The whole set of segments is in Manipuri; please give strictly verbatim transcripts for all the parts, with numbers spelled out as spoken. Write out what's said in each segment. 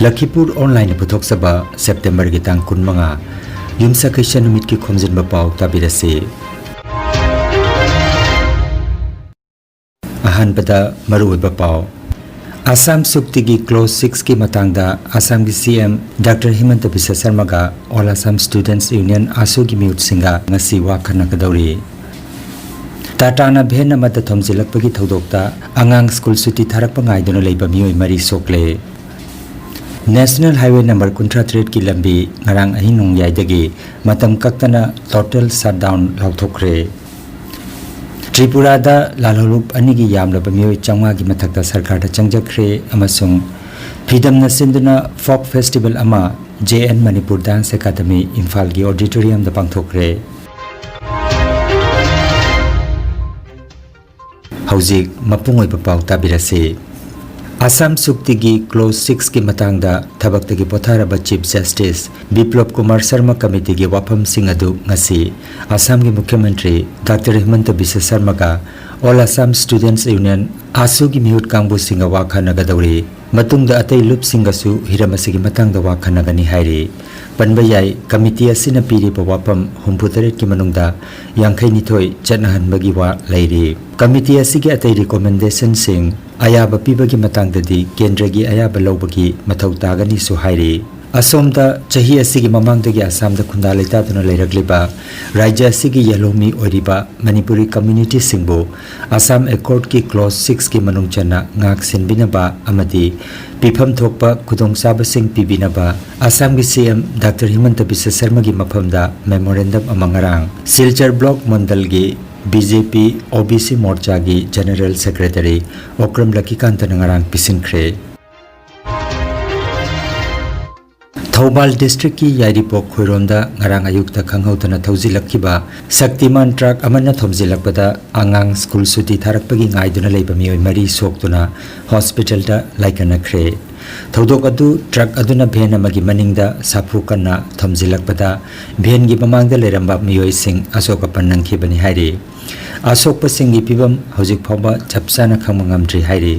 ꯂꯈꯤꯄꯨꯔ ꯑꯣꯟꯂꯥꯏꯟꯅ ꯄꯨꯊꯣꯛꯆꯕ ꯁꯦꯞꯇꯦꯝꯕꯔꯒꯤ ꯇꯥꯡ ꯀꯨꯟꯃꯉꯥ, ꯌꯨꯝꯁꯀꯩꯁ ꯅꯨꯃꯤꯠꯀꯤ ꯈꯣꯝꯖꯤꯟꯕ ꯄꯥꯎ ꯇꯥꯕꯤꯔꯁꯤ꯫ ꯑꯍꯥꯟꯕꯗ ꯃꯔꯨꯑꯣꯏꯕ ꯄꯥꯎ꯫ ꯑꯁꯥꯝ ꯆꯨꯛꯇꯤꯒꯤ ꯀ꯭ꯂꯣꯖ ꯁꯤꯛꯁꯀꯤ ꯃꯇꯥꯡꯗ ꯑꯁꯥꯝꯒꯤ C M doctor Himanta Biswa ꯁꯔꯃꯒ All Assam Students Union, ꯑꯥꯁꯨꯒꯤ ꯃꯤꯍꯨꯠꯁꯤꯡꯒ ꯉꯁꯤ ꯋꯥ ꯈꯟꯅꯒꯗꯧꯔꯤ꯫ ꯇꯥꯇꯥꯅ ꯚꯦꯟ ꯑꯃꯗ ꯊꯣꯝꯖꯤꯜꯂꯛꯄꯒꯤ ꯊꯧꯗꯣꯛꯇ ꯑꯉꯥꯡ ꯁ꯭ꯀꯨꯜ ꯁꯨꯇꯤ ꯊꯥꯔꯛꯄ ꯉꯥꯏꯗꯨꯅ ꯂꯩꯕ ꯃꯤꯑꯣꯏ ꯃꯔꯤ ꯁꯣꯛꯂꯦ꯫ ꯅꯦꯁꯅꯦꯜ ꯍꯥꯏꯋꯦ ꯅꯝꯕꯔ ꯀꯨꯟꯊ꯭ꯔꯥ ꯇꯔꯦꯠꯀꯤ ꯂꯝꯕꯤ ꯉꯔꯥꯡ ꯑꯍꯤꯡ ꯅꯣꯡꯌꯥꯏꯗꯒꯤ ꯃꯇꯝ ꯀꯛꯇꯅ total shutdown ꯂꯥꯎꯊꯣꯛꯈ꯭ꯔꯦ꯫ ꯇ꯭ꯔꯤꯄꯨꯔꯥꯗ ꯂꯥꯜꯍꯧꯂꯨꯞ ꯑꯅꯤꯒꯤ ꯌꯥꯝꯂꯕ ꯃꯤꯑꯣꯏ ꯆꯥꯝꯃꯉꯥꯒꯤ ꯃꯊꯛꯇ ꯁꯔꯀꯥꯔꯗ ꯆꯪꯖꯈ꯭ꯔꯦ ꯑꯃꯁꯨꯡ ꯐꯤꯗꯝꯅ ꯁꯤꯟꯗꯨꯅ folk festival ꯑꯃ J N Manipur Dance Academy ꯏꯝꯐꯥꯜꯒꯤ auditoriumꯗ ꯄꯥꯡꯊꯣꯛꯈ꯭ꯔꯦ꯫ ꯍꯧꯖꯤꯛ ꯃꯄꯨꯡ ꯑꯣꯏꯕ ꯄꯥꯎ ꯇꯥꯕꯤꯔꯁꯤ꯫ ꯑꯁꯥꯝ ꯆꯨꯛꯇꯤꯒꯤ ꯀ꯭ꯂꯣꯖ ꯁꯤꯛꯁꯀꯤ ꯃꯇꯥꯡꯗ ꯊꯕꯛꯇꯒꯤ ꯄꯣꯊꯥꯔꯕ ꯆꯤꯐ ꯖꯁꯇꯤꯁ ꯕꯤꯄ꯭ꯂꯕ ꯀꯨꯃꯥꯔ ꯁꯔꯃ ꯀꯃꯤꯇꯤꯒꯤ ꯋꯥꯐꯝꯁꯤꯡ ꯑꯗꯨ ꯉꯁꯤ ꯑꯁꯥꯝꯒꯤ ꯃꯨꯈ꯭ꯌ ꯃꯟꯇ꯭ꯔꯤ ꯗꯥꯛꯇꯔ ꯍꯤꯃꯟꯇ ꯕꯤꯁ꯭ꯋ ꯁꯔꯃꯒ All Assam Students Union, ꯑꯥꯁꯨꯒꯤ ꯃꯤꯍꯨꯠ ꯀꯥꯡꯕꯨꯁꯤꯡꯒ ꯋꯥ ꯈꯟꯅꯒꯗꯧꯔꯤ꯫ ꯃꯇꯨꯡꯗ ꯑꯇꯩ ꯂꯨꯞꯁꯤꯡꯒꯁꯨ ꯍꯤꯔꯝ ꯑꯁꯤꯒꯤ ꯃꯇꯥꯡꯗ ꯋꯥ ꯈꯟꯅꯒꯅꯤ ꯍꯥꯏꯔꯤ꯫ ꯄꯟꯕ ꯌꯥꯏ, ꯀꯃꯤꯇꯤ ꯑꯁꯤꯅ ꯄꯤꯔꯤꯕ ꯋꯥꯐꯝ ꯍꯨꯝꯐꯨꯇꯔꯦꯠꯀꯤ ꯃꯅꯨꯡꯗ ꯌꯥꯡꯈꯩꯅꯤꯊꯣꯏ ꯆꯠꯅꯍꯟꯕꯒꯤ ꯋꯥ ꯂꯩꯔꯤ꯫ ꯀꯃꯤꯇꯤ ꯑꯁꯤꯒꯤ ꯑꯇꯩ ꯔꯤꯀꯣꯃꯦꯟꯗꯦꯁꯟꯁꯤꯡ ꯑꯌꯥꯕ ꯄꯤꯕꯒꯤ ꯃꯇꯥꯡꯗꯗꯤ ꯀꯦꯟꯗ꯭ꯔꯒꯤ ꯑꯌꯥꯕ ꯂꯧꯕꯒꯤ ꯃꯊꯧ ꯇꯥꯒꯅꯤꯁꯨ ꯍꯥꯏꯔꯤ꯫ ꯑꯁꯣꯝꯗ, ꯆꯍꯤ ꯑꯁꯤꯒꯤ ꯃꯃꯥꯡꯗꯒꯤ ꯑꯁꯥꯝꯗ ꯈꯨꯟꯗꯥ ꯂꯩꯇꯥꯗꯨꯅ ꯂꯩꯔꯛꯂꯤꯕ ꯔꯥꯖ꯭ꯌ ꯑꯁꯤꯒꯤ ꯌꯦꯜꯍꯧꯃꯤ ꯑꯣꯏꯔꯤꯕ ꯃꯅꯤꯄꯨꯔꯤ ꯀꯝꯃ꯭ꯌꯨꯅꯤꯇꯤꯁꯤꯡꯕꯨ ꯑꯁꯥꯝ ꯑꯦꯀꯣꯔꯗꯀꯤ ꯀ꯭ꯂꯣꯖ ꯁꯤꯛꯁꯀꯤ ꯃꯅꯨꯡ ꯆꯟꯅ ꯉꯥꯛ ꯁꯦꯟꯕꯤꯅꯕ ꯑꯃꯗꯤ ꯄꯤꯐꯝ ꯊꯣꯛꯄ ꯈꯨꯗꯣꯡꯆꯥꯕꯁꯤꯡ ꯄꯤꯕꯤꯅꯕ ꯑꯁꯥꯝꯒꯤ C M doctor Himanta Visva ꯁꯔꯃꯒꯤ ꯃꯐꯝꯗ ꯃꯦꯃꯣꯔꯦꯟꯗꯝ ꯑꯃ ꯉꯔꯥꯡ ꯁꯤꯜꯆꯔ ꯕ꯭ꯂꯣꯛ ꯃꯟꯗꯜꯒꯤ B J P O B C ꯃꯣꯔꯆꯥꯒꯤ ꯖꯦꯅꯔꯦꯜ ꯁꯦꯀ꯭ꯔꯦꯇꯔꯤ ꯑꯣꯀ꯭ꯔꯝ ꯂꯛꯀꯤꯀꯥꯟꯇꯅ ꯉꯔꯥꯡ ꯄꯤꯁꯤꯟꯈ꯭ꯔꯦ꯫ ꯊꯧꯕꯥꯜ ꯗꯤꯁꯇ꯭ꯔꯤꯛꯀꯤ ꯌꯥꯏꯔꯤꯄꯣꯛ ꯈꯣꯏꯔꯣꯝꯗ ꯉꯔꯥꯡ ꯑꯌꯨꯛꯇ ꯈꯪꯍꯧꯗꯅ ꯊꯧꯖꯤꯜꯂꯛꯈꯤꯕ ꯁꯛꯇꯤꯃꯥꯟ ꯇ꯭ꯔꯛ ꯑꯃꯅ ꯊꯣꯝꯖꯤꯜꯂꯛꯄꯗ ꯑꯉꯥꯡ ꯁ꯭ꯀꯨꯜ ꯁꯨꯇꯤ ꯊꯥꯔꯛꯄꯒꯤ ꯉꯥꯏꯗꯨꯅ ꯂꯩꯕ ꯃꯤꯑꯣꯏ ꯃꯔꯤ ꯁꯣꯛꯇꯨꯅ ꯍꯣꯁꯄꯤꯇꯥꯜꯗ ꯂꯥꯏꯀꯠꯅꯈ꯭ꯔꯦ꯫ ꯊꯧꯗꯣꯛ ꯑꯗꯨ ꯇ꯭ꯔꯛ ꯑꯗꯨꯅ ꯚꯦꯟ ꯑꯃꯒꯤ ꯃꯅꯤꯡꯗ ꯁꯥꯐꯨ ꯀꯟꯅ ꯊꯣꯝꯖꯤꯜꯂꯛꯄꯗ ꯚꯦꯟꯒꯤ ꯃꯃꯥꯡꯗ ꯂꯩꯔꯝꯕ ꯃꯤꯑꯣꯏꯁꯤꯡ ꯑꯁꯣꯛ ꯑꯄꯟ ꯅꯪꯈꯤꯕꯅꯤ ꯍꯥꯏꯔꯤ꯫ ꯑꯁꯣꯛꯄꯁꯤꯡꯒꯤ ꯐꯤꯕꯝ ꯍꯧꯖꯤꯛ ꯐꯥꯎꯕ ꯆꯞ ꯆꯥꯅ ꯈꯪꯕ ꯉꯝꯗ꯭ꯔꯤ ꯍꯥꯏꯔꯤ꯫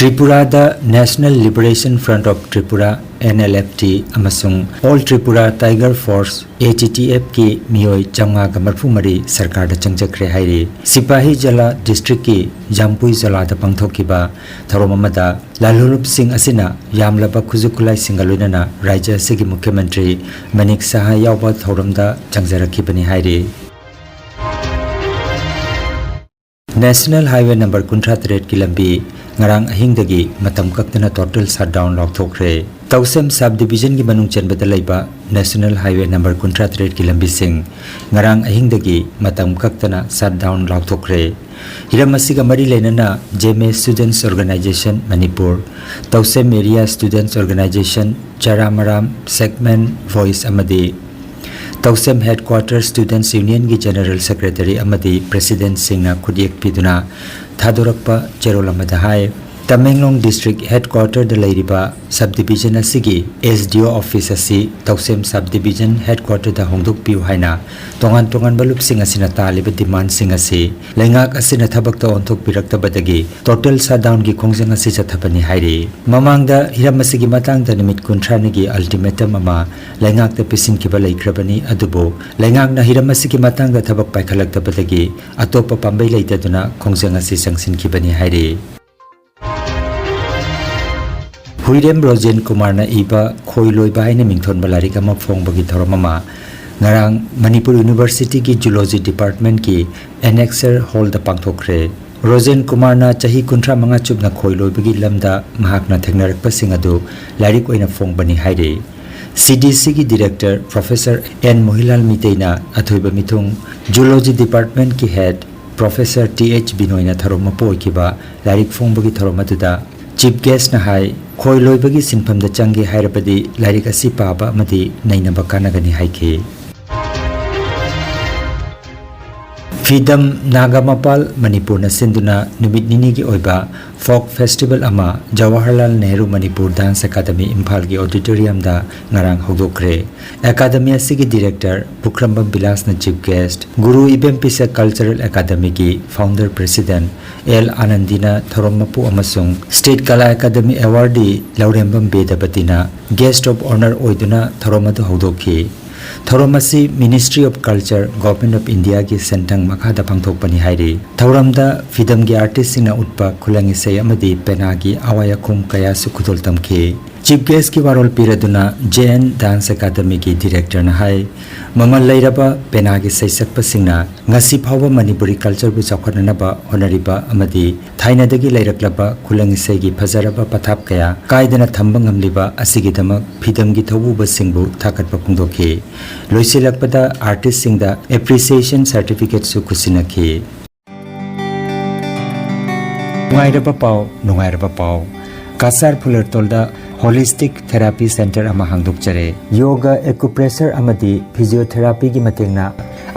ꯇ꯭ꯔꯤꯄꯨꯔꯥꯗ National Liberation Front of Tripura, N L F T, ꯑꯃꯁꯨꯡ All Tripura Tiger Force, A T T F ꯀꯤ ꯃꯤꯑꯣꯏ ꯆꯥꯝꯃꯉꯥꯒ ꯃꯔꯤꯐꯨ ꯃꯔꯤ ꯁꯔꯀꯥꯔꯗ ꯆꯪꯖꯈ꯭ꯔꯦ ꯍꯥꯏꯔꯤ꯫ ꯁꯤꯄꯥꯍꯤ ꯖꯂꯥ ꯗꯤꯁꯇ꯭ꯔꯤꯛꯀꯤ ꯖꯥꯝꯄꯨꯏ ꯖꯂꯥꯗ ꯄꯥꯡꯊꯣꯛꯈꯤꯕ ꯊꯧꯔꯝ ꯑꯃꯗ ꯂꯥꯜꯍꯧꯂꯨꯞꯁꯤꯡ ꯑꯁꯤꯅ ꯌꯥꯝꯂꯕ ꯈꯨꯠꯁꯨ ꯈꯨꯠꯂꯥꯏꯁꯤꯡꯒ ꯂꯣꯏꯅꯅ ꯔꯥꯖ꯭ꯌ ꯑꯁꯤꯒꯤ ꯃꯨꯈ꯭ꯌ ꯃꯟꯇ꯭ꯔꯤ ꯃꯅꯤꯛ ꯁꯍꯥ ꯌꯥꯎꯕ ꯊꯧꯔꯝꯗ ꯆꯪꯖꯔꯛꯈꯤꯕꯅꯤ ꯍꯥꯏꯔꯤ꯫ National Highway number ꯀꯨꯟꯊ꯭ꯔꯥ ꯇꯔꯦꯠꯀꯤ ꯂꯝꯕꯤ ꯉꯔꯥꯡ ꯑꯍꯤꯡꯗꯒꯤ ꯃꯇꯝ ꯀꯛꯇꯅ total shutdown ꯂꯥꯎꯊꯣꯛꯈ꯭ꯔꯦ꯫ ꯇꯧꯁꯦꯝ sub divisionꯒꯤ ꯃꯅꯨꯡ ꯆꯟꯕꯗ ꯂꯩꯕ National Highway number ꯀꯨꯟꯊ꯭ꯔꯥ ꯇꯔꯦꯠꯀꯤ ꯂꯝꯕꯤꯁꯤꯡ ꯉꯔꯥꯡ ꯑꯍꯤꯡꯗꯒꯤ ꯃꯇꯝ ꯀꯛꯇꯅ shutdown ꯂꯥꯎꯊꯣꯛꯈ꯭ꯔꯦ꯫ ꯍꯤꯔꯝ ꯑꯁꯤꯒ ꯃꯔꯤ ꯂꯩꯅꯅ Zeme Students Organisation Manipur, ꯇꯧꯁꯦꯝ Area Students Organisation, ꯆꯔꯥꯃꯔꯥꯝ Segment Voice ꯑꯃꯗꯤ ꯇꯧꯁꯦꯝ Headquarter Students Unionꯒꯤ General Secretary ꯑꯃꯗꯤ Presidentꯁꯤꯡꯅ ꯈꯨꯠꯌꯦꯛ ꯄꯤꯗꯨꯅ ꯊꯥꯗꯣꯔꯛꯄ ꯆꯦꯔꯣꯜ ꯑꯃꯗ ꯍꯥꯏ, ꯇꯃꯦꯡꯂꯣꯡ District Headquarterꯗ ꯂꯩꯔꯤꯕ sub division ꯑꯁꯤꯒꯤ S D O office ꯑꯁꯤ ꯇꯧꯁꯦꯝ sub division headquarterꯗ ꯍꯣꯡꯗꯣꯛꯄꯤꯌꯨ ꯍꯥꯏꯅ ꯇꯣꯉꯥꯟ ꯇꯣꯉꯥꯟꯕ ꯂꯨꯞꯁꯤꯡ ꯑꯁꯤꯅ ꯇꯥꯜꯂꯤꯕ demandꯁꯤꯡ ꯑꯁꯤ ꯂꯩꯉꯥꯛ ꯑꯁꯤꯅ ꯊꯕꯛꯇ ꯑꯣꯟꯊꯣꯛꯄꯤꯔꯛꯇꯕꯗꯒꯤ total shutdownꯒꯤ ꯈꯣꯡꯖꯪ ꯑꯁꯤ ꯆꯠꯊꯕꯅꯤ ꯍꯥꯏꯔꯤ꯫ ꯃꯃꯥꯡꯗ ꯍꯤꯔꯝ ꯑꯁꯤꯒꯤ ꯃꯇꯥꯡꯗ ꯅꯨꯃꯤꯠ ꯀꯨꯟꯊ꯭ꯔꯥꯅꯤꯒꯤ ultimatum ꯑꯃ ꯂꯩꯉꯥꯛꯇ ꯄꯤꯁꯤꯟꯈꯤꯕ ꯂꯩꯈ꯭ꯔꯕꯅꯤ, ꯑꯗꯨꯕꯨ ꯂꯩꯉꯥꯛꯅ ꯍꯤꯔꯝ ꯑꯁꯤꯒꯤ ꯃꯇꯥꯡꯗ ꯊꯕꯛ ꯄꯥꯏꯈꯠꯂꯛꯇꯕꯗꯒꯤ ꯑꯇꯣꯞꯄ ꯄꯥꯝꯕꯩ ꯂꯩꯇꯗꯨꯅ ꯈꯣꯡꯖꯪ ꯑꯁꯤ ꯆꯪꯁꯤꯟꯈꯤꯕꯅꯤ ꯍꯥꯏꯔꯤ꯫ ꯍꯨꯏꯔꯦꯝ ꯔꯣꯖꯦꯟ ꯀꯨꯃꯥꯔꯅ ꯏꯕ ꯈꯣꯏ ꯂꯣꯏꯕ ꯍꯥꯏꯅ ꯃꯤꯡꯊꯣꯟꯕ ꯂꯥꯏꯔꯤꯛ ꯑꯃ ꯐꯣꯡꯕꯒꯤ ꯊꯧꯔꯝ ꯑꯃ ꯉꯔꯥꯡ ꯃꯅꯤꯄꯨꯔ Universityꯒꯤ Zoology Departmentꯀꯤ Annexure Hallꯗ ꯄꯥꯡꯊꯣꯛꯈ꯭ꯔꯦ꯫ ꯔꯣꯖꯦꯟ ꯀꯨꯃꯥꯔꯅ ꯆꯍꯤ ꯀꯨꯟꯊ꯭ꯔꯥ ꯃꯉꯥ ꯆꯨꯞꯅ ꯈꯣꯏ ꯂꯣꯏꯕꯒꯤ ꯂꯝꯗ ꯃꯍꯥꯛꯅ ꯊꯦꯡꯅꯔꯛꯄꯁꯤꯡ ꯑꯗꯨ ꯂꯥꯏꯔꯤꯛ ꯑꯣꯏꯅ ꯐꯣꯡꯕꯅꯤ ꯍꯥꯏꯔꯤ꯫ C D Cꯒꯤ Director Professor N ꯃꯣꯍꯤꯂꯥꯜ ꯃꯤꯇꯩꯅ ꯑꯊꯣꯏꯕ ꯃꯤꯊꯨꯡ, Zoology Departmentꯀꯤ Head Professor T H ꯕꯤꯅꯣꯏꯅ ꯊꯧꯔꯝ ꯃꯄꯨ ꯑꯣꯏꯈꯤꯕ ꯂꯥꯏꯔꯤꯛ ꯐꯣꯡꯕꯒꯤ ꯊꯧꯔꯝ ꯑꯗꯨꯗ Chief Guestꯅ ꯍꯥꯏ, ꯈꯣꯏ ꯂꯣꯏꯕꯒꯤ ꯁꯤꯟꯐꯝꯗ ꯆꯪꯒꯦ ꯍꯥꯏꯔꯕꯗꯤ ꯂꯥꯏꯔꯤꯛ ꯑꯁꯤ ꯄꯥꯕ ꯑꯃꯗꯤ ꯅꯩꯅꯕ ꯀꯥꯟꯅꯒꯅꯤ ꯍꯥꯏꯈꯤ꯫ ꯐꯤꯗꯝ ꯅꯥꯒꯥꯃꯄꯥꯜ ꯃꯅꯤꯄꯨꯔꯅ ꯁꯤꯟꯗꯨꯅ ꯅꯨꯃꯤꯠ ꯅꯤꯅꯤꯒꯤ ꯑꯣꯏꯕ ꯐꯣꯛ ꯐꯦꯁꯇꯤꯚꯦꯜ ꯑꯃ ꯖꯋꯥꯍꯔꯂꯥꯜ ꯅꯦꯍꯔꯨ ꯃꯅꯤꯄꯨꯔ ꯗꯥꯟꯁ ꯑꯦꯀꯥꯗꯃꯤ ꯏꯝꯐꯥꯜꯒꯤ ꯑꯣꯗꯤꯇꯣꯔꯤꯌꯝꯗ ꯉꯔꯥꯡ ꯍꯧꯗꯣꯛꯈ꯭ꯔꯦ꯫ ꯑꯦꯀꯥꯗꯃꯤ ꯑꯁꯤꯒꯤ ꯗꯤꯔꯦꯛꯇꯔ ꯄꯨꯈ꯭ꯔꯝꯕꯝ ꯕꯤꯂꯥꯁꯅ ꯆꯤꯐ ꯒꯦꯁ꯭ꯠ, ꯒꯨꯔꯨ ꯏꯕꯦꯝ ꯄꯤꯁꯛ ꯀꯜꯆꯔꯦꯜ ꯑꯦꯀꯥꯗꯃꯤꯒꯤ ꯐꯥꯎꯟꯗꯔ ꯄ꯭ꯔꯦꯁꯤꯗꯦꯟꯠ ꯑꯦꯜ ꯑꯥꯅꯟꯗꯤꯅ ꯊꯧꯔꯝ ꯃꯄꯨ ꯑꯃꯁꯨꯡ ꯁ꯭ꯇꯦꯠ ꯀꯂꯥ academy ꯑꯦꯋꯥꯔꯗꯤ Laurembam ꯕꯦꯗꯄꯇꯤꯅ guest of honour ꯑꯣꯏꯗꯨꯅ ꯊꯧꯔꯝ ꯑꯗꯨ ꯍꯧꯗꯣꯛꯈꯤ꯫ ꯊꯧꯔꯝ ꯑꯁꯤ Ministry of Culture, Government of Indiaꯒꯤ ꯁꯦꯟꯊꯪ ꯃꯈꯥꯗ ꯄꯥꯡꯊꯣꯛꯄꯅꯤ ꯍꯥꯏꯔꯤ꯫ ꯊꯧꯔꯝꯗ ꯐꯤꯗꯝꯒꯤ ꯑꯥꯔꯇꯤꯁ꯭ꯠꯁꯤꯡꯅ ꯎꯠꯄ ꯈꯨꯂꯪ ꯏꯁꯩ ꯑꯃꯗꯤ ꯄꯦꯅꯥꯒꯤ ꯑꯋꯥꯏ ꯑꯈꯨꯝ ꯀꯌꯥꯁꯨ ꯈꯨꯗꯣꯜ ꯇꯝꯈꯤ꯫ ꯆꯤꯐ ꯒꯦꯁ꯭ꯠꯀꯤ ꯋꯥꯔꯣꯜ ꯄꯤꯔꯗꯨꯅ ꯖꯦ ꯑꯦꯟ ꯗꯥꯟꯁ ꯑꯦꯀꯥꯗꯃꯤꯒꯤ ꯗꯤꯔꯦꯛꯇꯔꯅ ꯍꯥꯏ, ꯃꯃꯜ ꯂꯩꯔꯕ ꯄꯦꯅꯥꯒꯤ ꯁꯩꯁꯛꯄꯁꯤꯡꯅ ꯉꯁꯤ ꯐꯥꯎꯕ ꯃꯅꯤꯄꯨꯔꯤ ꯀꯜꯆꯔꯕꯨ ꯆꯥꯎꯈꯠꯅꯅꯕ ꯍꯣꯠꯅꯔꯤꯕ ꯑꯃꯗꯤ ꯊꯥꯏꯅꯗꯒꯤ ꯂꯩꯔꯛꯂꯕ ꯈꯨꯂꯪ ꯏꯁꯩꯒꯤ ꯐꯖꯔꯕ ꯄꯊꯥꯞ ꯀꯌꯥ ꯀꯥꯏꯗꯅ ꯊꯝꯕ ꯉꯝꯂꯤꯕ ꯑꯁꯤꯒꯤꯗꯃꯛ ꯐꯤꯗꯝꯒꯤ ꯊꯧꯄꯨꯕꯁꯤꯡꯕꯨ ꯊꯥꯒꯠꯄ ꯐꯣꯡꯗꯣꯛꯈꯤ꯫ ꯂꯣꯏꯁꯤꯜꯂꯛꯄꯗ ꯑꯥꯔꯇꯤꯁ꯭ꯠꯁꯤꯡꯗ ꯑꯦꯄ꯭ꯔꯤꯁꯤꯌꯦꯁꯟ ꯁꯥꯔꯇꯤꯐꯤꯀꯦꯠꯁꯨ ꯈꯨꯠꯁꯤꯟꯅꯈꯤ꯫ ꯅꯨꯡꯉꯥꯏꯔꯕ ꯄꯥꯎ, ꯅꯨꯡꯉꯥꯏꯔꯕ ꯄꯥꯎ꯫ ꯀꯁꯥꯔ ꯐꯨꯂꯔꯇꯣꯜꯗ ꯍꯣꯂꯤꯁꯇꯤꯛ ꯊꯦꯔꯥꯄꯤ ꯁꯦꯟꯇꯔ ꯑꯃ ꯍꯥꯡꯗꯣꯛꯆꯔꯦ꯫ ꯌꯣꯒ, ꯑꯦꯀꯨꯄ꯭ꯔꯦꯁꯔ ꯑꯃꯗꯤ ꯐꯤꯖꯤꯑꯣꯊꯦꯔꯥꯄꯤꯒꯤ ꯃꯇꯦꯡꯅ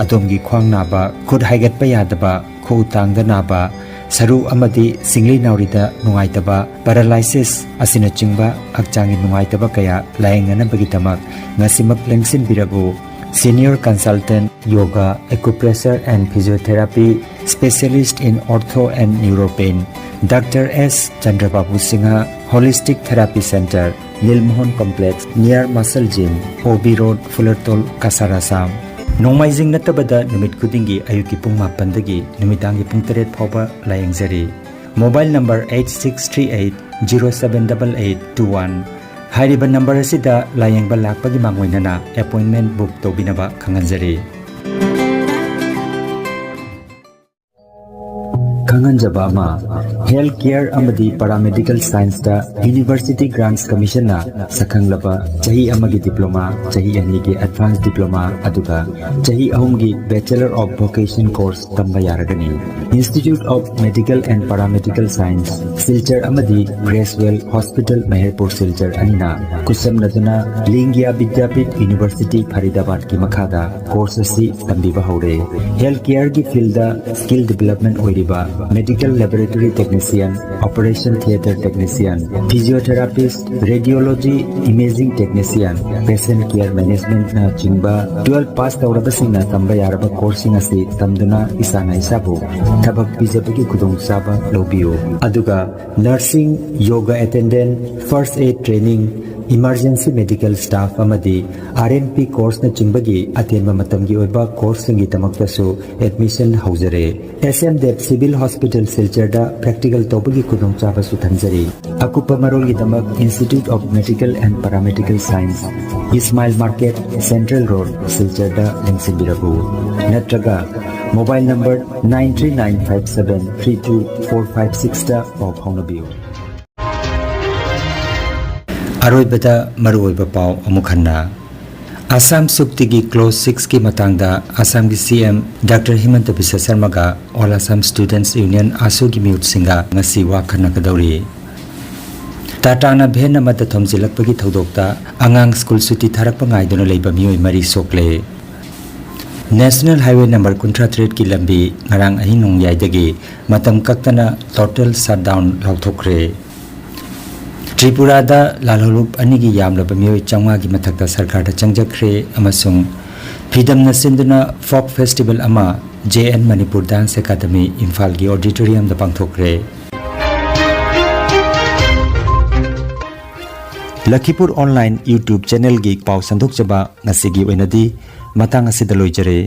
ꯑꯗꯣꯝꯒꯤ ꯈ꯭ꯋꯥꯡ ꯅꯥꯕ, ꯈꯨꯠ ꯍꯥꯏꯒꯠꯄ ꯌꯥꯗꯕ, ꯈꯨꯎ ꯇꯥꯡꯗ ꯅꯥꯕ, ꯁꯔꯨ ꯑꯃꯗꯤ ꯁꯤꯡꯂꯤ ꯅꯥꯎꯔꯤꯗ ꯅꯨꯡꯉꯥꯏꯇꯕ, ꯄꯦꯔꯥꯂꯥꯏꯁꯤꯁ ꯑꯁꯤꯅꯆꯤꯡꯕ ꯍꯛꯆꯥꯡꯒꯤ ꯅꯨꯡꯉꯥꯏꯇꯕ ꯀꯌꯥ ꯂꯥꯌꯦꯡꯅꯅꯕꯒꯤꯗꯃꯛ ꯉꯁꯤꯃꯛ ꯂꯦꯡꯁꯤꯟꯕꯤꯔꯕꯨ꯫ Senior Consultant Yoga, Acupressure and Physiotherapy, Specialist in Ortho and Neuro Pain, doctor S Chandrababu Singha, Holistic Therapy Center, Nilmohan Complex, near Muscle Gym, O B road, Phulertal, Cachar, Assam. ꯅꯣꯡꯃꯥꯏꯖꯤꯡ ꯅꯠꯇꯕꯗ ꯅꯨꯃꯤꯠ ꯈꯨꯗꯤꯡꯒꯤ ꯑꯌꯨꯛꯀꯤ ꯄꯨꯡ ꯃꯥꯄꯟꯗꯒꯤ ꯅꯨꯃꯤꯗꯥꯡꯒꯤ ꯄꯨꯡ ꯇꯔꯦꯠ ꯐꯥꯎꯕ ꯂꯥꯌꯦꯡꯖꯔꯤ꯫ Mobile number eight six three eight zero seven eight eight two one꯫ ꯍꯥꯏꯔꯤꯕ ꯅꯝꯕꯔ ꯑꯁꯤꯗ ꯂꯥꯌꯦꯡꯕ ꯂꯥꯛꯄꯒꯤ ꯃꯥꯡꯑꯣꯏꯅꯅ ꯑꯦꯄꯣꯏꯟꯃꯦꯟ ꯕꯨꯛ ꯇꯧꯕꯤꯅꯕ ꯈꯪꯍꯟꯖꯔꯤ꯫ ꯈꯪꯍꯟꯖꯕ ꯑꯃ, ꯍꯦꯜꯊ ꯀꯦꯌꯔ ꯑꯃꯗꯤ ꯄꯦꯔꯥꯃꯦꯗꯤꯀꯦꯜ ꯁꯥꯏꯟꯁꯇ ꯌꯨꯅꯤꯚꯔꯁꯤꯇꯤ ꯒ꯭ꯔꯥꯟꯠꯁ ꯀꯃꯤꯁꯟꯅ ꯁꯛꯈꯪꯂꯕ ꯆꯍꯤ ꯑꯃꯒꯤ ꯗꯤꯄ꯭ꯂꯣꯃꯥ, ꯆꯍꯤ ꯑꯅꯤꯒꯤ ꯑꯦꯗꯚꯥꯟꯁ ꯗꯤꯄ꯭ꯂꯣꯃꯥ, ꯑꯗꯨꯒ ꯆꯍꯤ ꯑꯍꯨꯝꯒꯤ ꯕꯦꯆꯦꯂꯔ ꯑꯣꯐ ꯚꯣꯀꯦꯁꯟ ꯀꯣꯔꯁ ꯇꯝꯕ ꯌꯥꯔꯒꯅꯤ꯫ Institute of Medical and Paramedical Science, Silchar ꯑꯃꯗꯤ ꯒ꯭ꯔꯦꯁꯋꯦꯜ ꯍꯣꯁꯄꯤꯇꯥꯜ ꯃꯦꯍꯔꯄꯨꯔ ꯁꯤꯜꯆꯔ ꯑꯅꯤꯅ ꯈꯨꯠꯁꯝꯅꯗꯨꯅ ꯂꯤꯡꯒ꯭ꯌꯥ ꯕꯤꯗ꯭ꯌꯥꯄꯤꯊ ꯌꯨꯅꯤꯚꯔꯁꯤꯇꯤ ꯐꯔꯤꯗꯥꯕꯥꯗꯀꯤ ꯃꯈꯥꯗ ꯀꯣꯔꯁ ꯑꯁꯤ ꯇꯝꯕꯤꯕ ꯍꯧꯔꯦ꯫ ꯍꯦꯜꯊ ꯀꯦꯌꯔꯒꯤ ꯐꯤꯜꯗ ꯁ꯭ꯀꯤꯜ ꯗꯤꯚꯦꯂꯞꯃꯦꯟꯠ ꯑꯣꯏꯔꯤꯕ medical laboratory technology Technician, Operation Theatre Technician, Physiotherapist, Radiology, Imaging Technician, Patient Care Managementꯅꯆꯤꯡꯕ twelve pass ꯇꯧꯔꯕꯁꯤꯡꯅ ꯇꯝꯕ ꯌꯥꯔꯕ courseꯁꯤꯡ ꯑꯁꯤ ꯇꯝꯗꯨꯅ ꯏꯁꯥꯅ ꯏꯁꯥꯕꯨ ꯊꯕꯛ ꯄꯤꯖꯕꯒꯤ ꯈꯨꯗꯣꯡꯆꯥꯕ ꯂꯧꯕꯤꯌꯨ꯫ ꯑꯗꯨꯒ nursing, yoga attendant, first aid training, emergency medical staff ꯑꯃꯗꯤ R N P courseꯅꯆꯤꯡꯕꯒꯤ ꯑꯇꯦꯟꯕ ꯃꯇꯝꯒꯤ ꯑꯣꯏꯕ courseꯁꯤꯡꯒꯤꯗꯃꯛꯇꯁꯨ admission ꯍꯧꯖꯔꯦ꯫ S M Dev Civil Hospital ꯁꯤꯜꯆꯔꯗ practical ꯇꯧꯕꯒꯤ ꯈꯨꯗꯣꯡꯆꯥꯕꯁꯨ ꯊꯝꯖꯔꯤ꯫ ꯑꯀꯨꯞꯄ ꯃꯔꯣꯜꯒꯤꯗꯃꯛ Institute of Medical and Paramedical Science, Ismail Market, Central Road, ꯁꯤꯜꯆꯔꯗ ꯂꯦꯡꯁꯤꯟꯕꯤꯔꯛꯎ꯫ ꯅꯠꯇ꯭ꯔꯒ mobile number nine three nine five seven three two four five sixꯇ ꯄꯥꯎ ꯐꯥꯎꯅꯕꯤꯌꯨ꯫ ꯑꯔꯣꯏꯕꯗ ꯃꯔꯨꯑꯣꯏꯕ ꯄꯥꯎ ꯑꯃꯨꯛ ꯍꯟꯅ꯫ ꯑꯁꯥꯝ ꯁꯨꯛꯇꯤꯒꯤ clause sixꯀꯤ ꯃꯇꯥꯡꯗ ꯑꯁꯥꯝꯒꯤ C M Doctor ꯍꯤꯃꯟꯇ ꯕꯤꯁ꯭ꯋ ꯁꯔꯃꯒ All Assam Students Union, ꯑꯥꯁꯨꯒꯤ ꯃꯤꯍꯨꯠꯁꯤꯡꯒ ꯉꯁꯤ ꯋꯥ ꯈꯟꯅꯒꯗꯧꯔꯤ꯫ ꯇꯥꯇꯥꯅ van ꯑꯃꯗ ꯊꯣꯝꯖꯤꯜꯂꯛꯄꯒꯤ ꯊꯧꯗꯣꯛꯇ ꯑꯉꯥꯡ ꯁ꯭ꯀꯨꯜ ꯁꯨꯇꯤ ꯊꯥꯔꯛꯄ ꯉꯥꯏꯗꯨꯅ ꯂꯩꯕ ꯃꯤꯑꯣꯏ ꯃꯔꯤ ꯁꯣꯛꯂꯦ꯫ National Highway number ꯀꯨꯟꯊ꯭ꯔꯥ ꯇꯔꯦꯠꯀꯤ ꯂꯝꯕꯤ ꯉꯔꯥꯡ ꯑꯍꯤꯡ ꯅꯣꯡꯌꯥꯏꯗꯒꯤ ꯃꯇꯝ ꯀꯛꯇꯅ total shutdown ꯂꯥꯎꯊꯣꯛꯈ꯭ꯔꯦ꯫ ꯇ꯭ꯔꯤꯄꯨꯔꯥꯗ ꯂꯥꯜꯍꯧꯂꯨꯞ ꯑꯅꯤꯒꯤ ꯌꯥꯝꯂꯕ ꯃꯤꯑꯣꯏ ꯆꯥꯝꯃꯉꯥꯒꯤ ꯃꯊꯛꯇ ꯁꯔꯀꯥꯔꯗ ꯆꯪꯖꯈ꯭ꯔꯦ ꯑꯃꯁꯨꯡ ꯐꯤꯗꯝꯅ ꯁꯤꯟꯗꯨꯅ folk festival ꯑꯃ J N Manipur Dance Academy ꯏꯝꯐꯥꯜꯒꯤ auditoriumꯗ ꯄꯥꯡꯊꯣꯛꯈ꯭ꯔꯦ꯫ ꯂꯈꯤꯄꯨꯔ online YouTube channelꯒꯤ ꯄꯥꯎ ꯁꯟꯗꯣꯛꯆꯕ ꯉꯁꯤꯒꯤ ꯑꯣꯏꯅꯗꯤ ꯃꯇꯥꯡ ꯑꯁꯤꯗ ꯂꯣꯏꯖꯔꯦ꯫